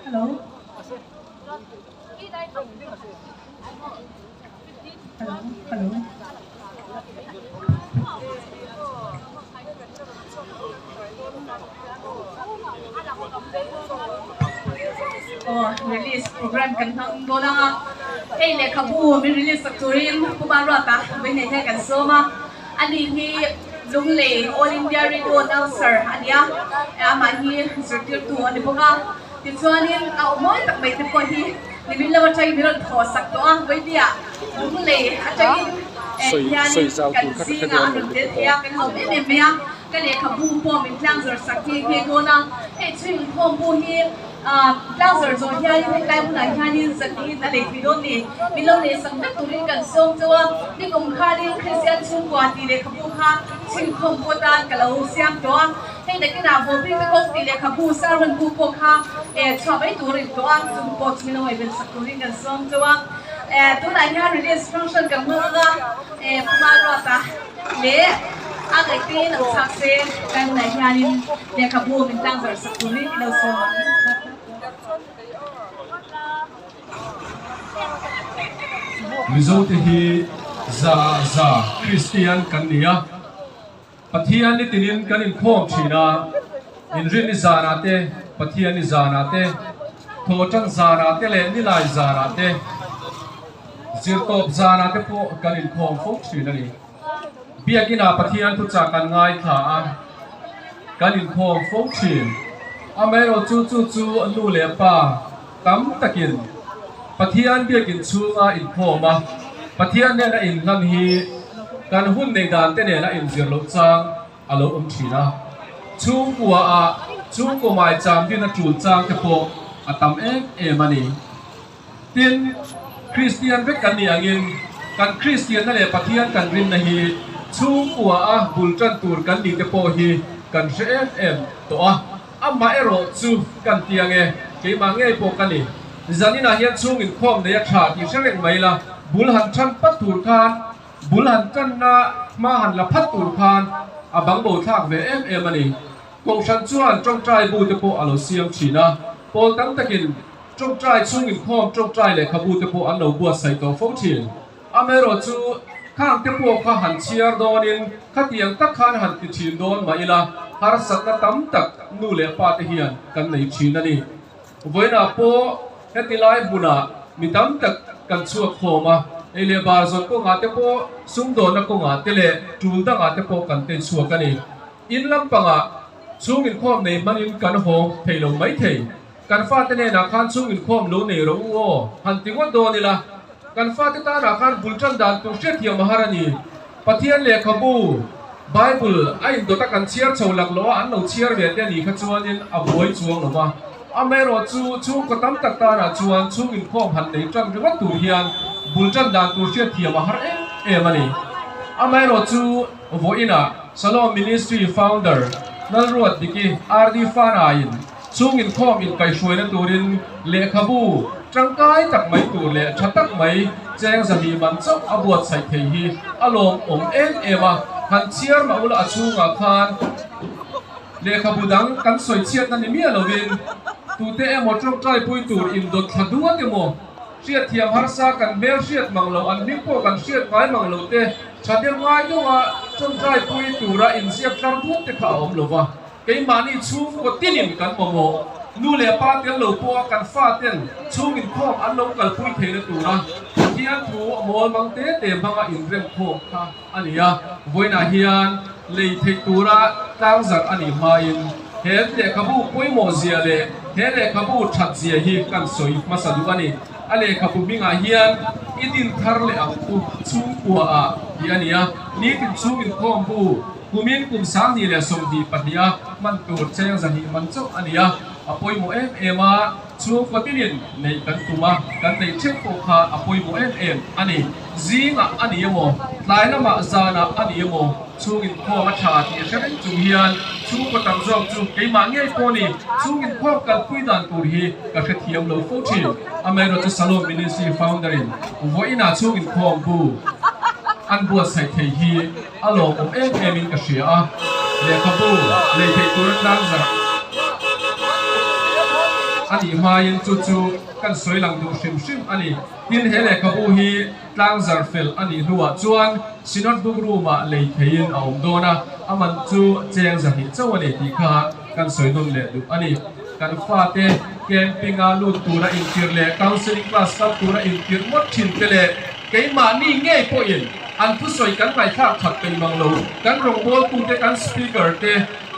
Hello. Hello. Hello. Aw release program kan hmang dawn ang a, hei lehkhabu min release sak turin Pu Maruata vawiin hian kan sawm a, ani hi Lunglei All India Radio announcer a ni a, amah hi zirtirtu a ni bawk a, tichuanin a aw mawi tak mai te pawh hi nimin lam atangin min rawn thawh sak tawh a, vawiin Lunglei atangin hianin kan zingah a rawn tel thei a, kan lawm em em mai a. Ka lehkhabu pawh min tlangzawrh sak nghe nghe dawn a, hei chu inkhawm pawh hi tlangzawrh zawh hianin hetlai hunah hianin zaniin a lei thei dawn ni. Min lo leh sak vek turin kan sawm chauh a, nikum khanin Kristian chhungkua tih lehkhabu kha chhinkhawm pawh tan ka lo siam tawh a, hei nakinah Vawpui te kawng tih lehkhabu sermon bu pawh kha chhuah mai tur in tawh a, chung pawh chu min lo ngaihven sak turin kan sawm chauh a. Tunah hian release function kan hmang ang a, Pu Malruata leh a ngaihtuahin lo chhak se, kan hunah hianin lehkhabu min tlangzarh sak turin i lo sawm ang. Mizote hi za za Kristian kan ni a, Pathian ni tinin kan inkhawm thin a, inrinni zanah te, Pathianni zanah te, thawhtan zanah te leh nilai zanah te, Zirtawp zanah te pawh kan inkhawm fo thin a ni. Biakinah Pathian thuchah kan ngaithla a, kan inkhawm fo thin. Amaherawhchu chu chu nu leh pa tam takin Pathian biakin chhunga inkhawm a, Pathian nena inhlan hi kan hun neih dan te nena inzir loh chang a lo awm thin a. Chhungkua ah chhungkaw maicham din a tul chang te pawh a tam em em a ni. Tin, Kristian vek kan nih angin kan Kristianna leh Pathian kan rinna hi chhungkua a bul tan tur kan nih te pawh hi kan hre em em tawh a, amah erawh chu kan ti ang e, keimah ngei pawh ka ni. Zaninah hian chhung inkhawm nei a tha tih hre reng mai la, bul han tan pat tur khan, bul han tanna hma han la phat tur khan a bang bo thlak ve em em a ni. Kohhran chuan tawngtai bu te pawh a lo siam thin a, pawl tam takin Tawngtai chhung inkhawm tawngtai lehkhabu te pawh an lo buatsaih tawh fo thin. Amaherawhchu, khang te pawh kha han chhiar dawnin khatiang tak khan han ti thin dawn mah ila, harsatna tam tak nu leh pa te hian kan nei thin a ni. Vawiinah pawh heti lai hmunah mi tam tak kan chhuak khawm a, ei leh bar zawn kawngah te pawh, sumdawnna kawngah te leh tul dangah te pawh kan pen chhuak a ni. In lampangah chhung inkhawm nei hmanin kan haw thei lo maithei. Kan fate hnenah khan chhung inkhawm lo nei rawh u aw, han ti ngawt dawn ila, kan fate tanah khan bul tan dan tur hriatthiam a har a ni. Pathian lehkhabu, Bible, a indawt a kan chhiar chho lak loh a an lo chhiar ve te a nih kha chuanin a buai chuang lo va. Amaherawhchu chhungkaw tam tak tanah chuan chhung inkhawm han nei tan ringawt tur hian bul tan dan tur hriatthiam a har em em a ni. Amaherawhchu vawiinah Shalom Ministry Founder Lalruatdiki RD Fanain, Chung inkhawm inkaihhruaina turin lehkhabu tangkai tak mai tur leh tha tak mai cheng zahnih man chauh a buatsaih thei hi a lawmawm em em a, han chhiar mah ula a chhungah khan lehkhabu dang kan sawi chhiatna ni miah lovin tute emaw tawngtai pui tur indawt thla duat emaw hriatthiam harsa kan hmel hriat mang loh an hming pawh kan hriat ngai mang loh te tha deuh ngai deuha tawngtai pui tura inziak tlar duat te kha a awm lova. Keimahni chhungkaw tinin kan mamawh. Nu leh pa tel lo pawha kan faten chhung inkhawm an lo kalpui theihna tura Pathian thu mawl mang te te hmanga inremkhawm kha a ni a. Vawiinah hian lei theih tura tlangzarh a nih hmain he lehkhabu pawimawh zia leh he lehkhabu that zia hi kan sawi hmasa duh a ni. A lehkhabu hmingah hian i din thar leh ang u chhungkua ah tih a ni a, nitin chhung inkhawm bu Kumin kum 2022 a hman tur cheng 200 man chauh a ni a, a pawimawh em em a, chhungkaw tinin neih kan tum a, kan neih theuh pawh kha a pawimawh em em a ni. Zingah a ni emaw, tlai lamah zanah a ni emaw, chhung inkhawm a tha tih hre reng chung hian chhungkaw tam zawk chu keimah ngei pawh ni, chhung inkhawm kalpui dan tur hi ka hrethiam lo fo thin. Amaherawhchu Shalom Ministry founder in vawiinah chhung inkhawm bu an buatsaih thei hi, A lawmawm em em in ka hria a, lehkhabu lei theih tur a tlang zarh. a nih hmain chu chu kan sawi lang duh hrim hrim a ni. Tin, he lehkhabu hi tlangzar fel a nih hnuah chuan Synod Book Room-ah lei theiin a awm dawn a, a man chu cheng 200 chauh a ni tih kha kan sawi nawn leh duh a ni. Kan fate camping-a lut tura intirh leh counselling class kal tura intirh ngawt thin te leh keimahni ngei pawhin an thusawi kan ngaihthlak that peih mang lo. Kan rawngbawltute, kan speaker te,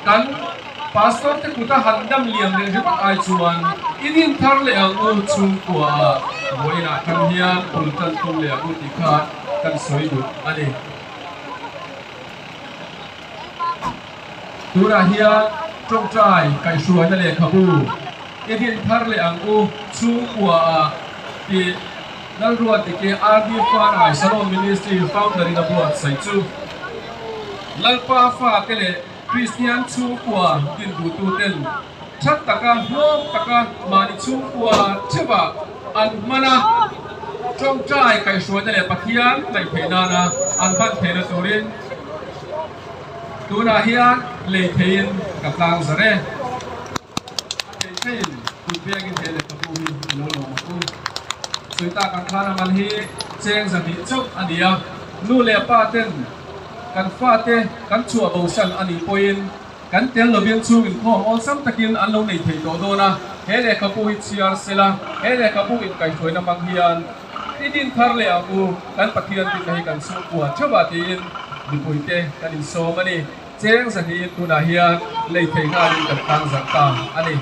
kan pastor te kuta han dam liam leh ringawt ai chuan in inthar leh ang u chhungkua ah vawiinah kan hian bul tan tum leh ang u tih kha kan sawi duh a ni. Tunah hian tawngtai kaihhruaina lehkhabu i din thar leh ang u chhungkua ah tih Lalruatdike RD Farai Shalom Ministry founder in a buatsaih chu Lalpa fate leh Kristian chhungkua din duhtuten that taka hlawk taka mahni chhungkua theuhah an hman a, tawngtai kaihhruaina leh Pathian ngaih theih nana an hman theihna turin tunah hian lei theiin ka tlang zar e. A thei theiin kut vengin he lehkhabu hi i lo lawm ang u. Sawi tak ang khan a man hi cheng 200 chauh a ni a, nu leh pa ten Kan fate kan chhuah bosan a nih pawhin kan tel lovin chhung inkhawm awlsam takin an lo nei thei tawh dawn a, he lehkhabu hi chhiar sela, he lehkhabu inkaihhruaina hmang hian i din thar leh ang u, kan Pathian dinna hi kan chhungkua theuh ah tiin mipuite kan insawm a ni. Cheng 200-in tunah hian lei thei nghalin kan tang zarh ta a ni.